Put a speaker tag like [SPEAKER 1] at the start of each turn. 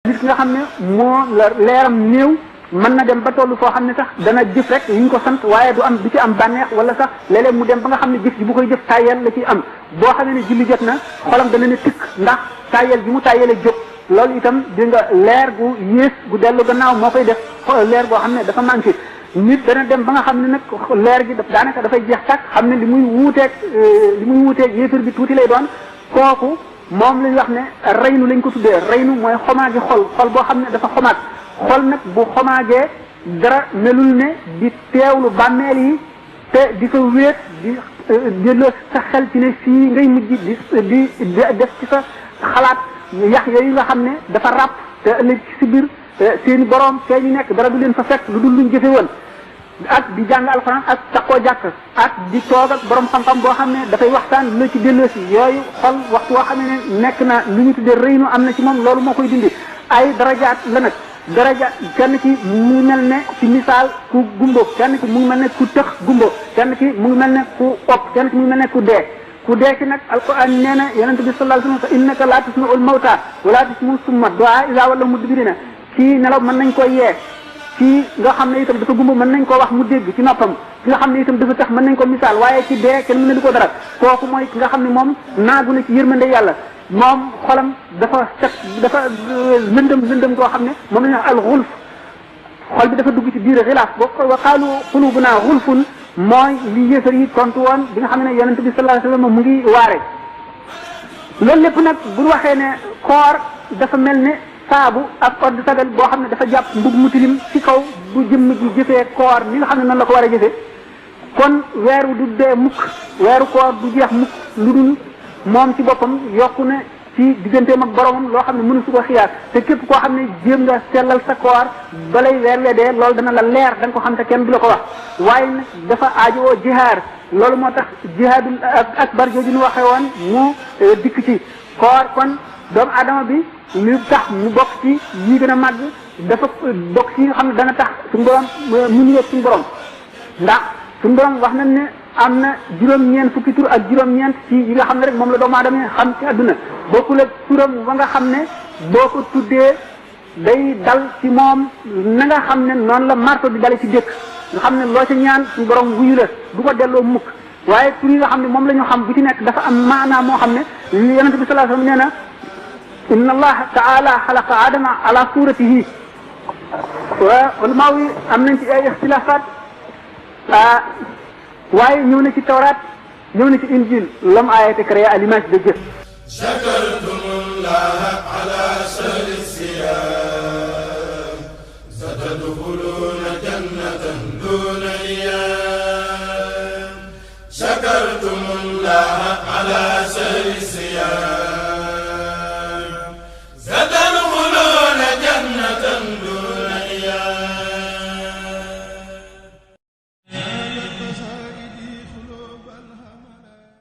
[SPEAKER 1] gis nga xam ne moo la leeram néew mën na dem ba tollu foo xam ne sax dana jëf rek yi ñu ko sant waaye du am du ci am bànneex wala sax léeg-léeg mu dem ba nga xam ne jëf ji bu koy jëf tàyyel la ci am boo xamee ne julli jot na xolam dana ne tikk ndax tàyyel bi mu tàyyele jóg loolu itam di nga leer gu yées gu dellu gannaaw moo koy def leer boo xam ne dafa manqué nit dana dem ba nga xam ne nag leer gi daanaka dafay jeex tàkk xam ne li muy wuuteeg yéefar bi tuuti lay doon kooku moom lañ wax ne reynu lañ ko tuddee reynu mooy xomaagi xol boo xam ne dafa xomaag xol nag bu xomaagee dara melul ne di teewlu bàmmeel yi te di fa wéet di delloo sa xel ci ne fii ngay mujj di def ci sa xalaat yax yooyu nga xam ne dafa ràpp te ëllëg ci si biir seeni borom fee ñu nekk dara du leen fa fekk lu dul luñ jëfe woon ak di jàng alxuraan ak takkoo jàkk ak di toog ak borom xam-xam boo xam ne dafay waxtaan lu ci delloo si yooyu xol waxtu woo xam ne nekk na lu ñu tuddee rëynu am na ci moom loolu moo koy dindi ay darajaat la nag darajaat kenn ki mu ngi mel ne ci misaal ku gumbo kenn ki mu ngi mel ne ku tëx gumbo kenn ki mu ngi mel ne ku opp kenn ki mu ngi mel ne ku dee ki nag alquran nee na yonent bi sallallahu alayhi wa sallam innaka laa tusmi'ul mawta wala tusmi'u summa du'a iza wallaw mudbirina kii nelaw mën nañ ko yee kii nga xam ne itam dafa gumba mën nañ ko wax mu dégg ci noppam ki nga xam ne itam dafa tax mën nañ ko misaal waaye ci dee kenn mën na di ko dara kooku mooy ki nga xam ne moom naagu na ci yërmande yàlla moom xolam dafa set dafa lëndëm koo xam ne moom la ñu wax al xulf xol bi dafa dugg ci biir xilaaf boo wa qaalu qulubuna xulfun mooy li yéefar yi tontu woon bi nga xam ne yonent bi sallallahu alayhi wa sallam mu ngi waare loolu lépp nag bu ñu waxee ne koor dafa mel ne saabu ak odd sagal boo xam ne dafa jàpp mbub mu tilim ci kaw bu jëmm ji jëfee koor ni nga xam ne noonu la ko war a jëfee kon weeru du dee mukk weeru koor du jeex mukk lu dul moom ci boppam yokku na ci digganteem ak boromam loo xam ne mënu su ko xiyaar te képp koo xam ne jéem nga sellal sa koor balay weer wee dee loolu dana la leer da nga ko xam te kenn du la ko wax waaye nag dafa aajowoo jihaar loolu moo tax jihaadul akbar jooju ñu waxee woon mu dikk ci koor kon doomu adama bi li tax mu bokk ci yi gën a màgg dafa bokk ci nga xam ne dana tax suñu borom mu niroog suñu borom ndax suñu borom wax nañ ne am na juróom-ñeent fukki tur ak juróom-ñeent ci yi nga xam ne rek moom la doomu aadama xam ci àdduna bokkul ak turam ba nga xam ne boo ko tuddee day dal ci moom na nga xam ne noonu la marto di dale ci dëkk nga xam ne loo ca ñaan suñu borom wuyu la du ko delloo mukk waaye tur yi nga xam ne moom la ñu xam bu ci nekk dafa am maanaa moo xam ne yonente bi sallallahu alayhi wasallam nee na inna allaha taala xalaqa adama ala suratihi wa ulama yi am nañ ci ay ixtilafat waaye ñëw na ci tawraat ñëw na ci injil lam ayate créé à l'image de Dieu
[SPEAKER 2] shakartumullaha ala sahri siyam satadkhuluna jannatan duna iyam shakartumullaha ala sahri siyam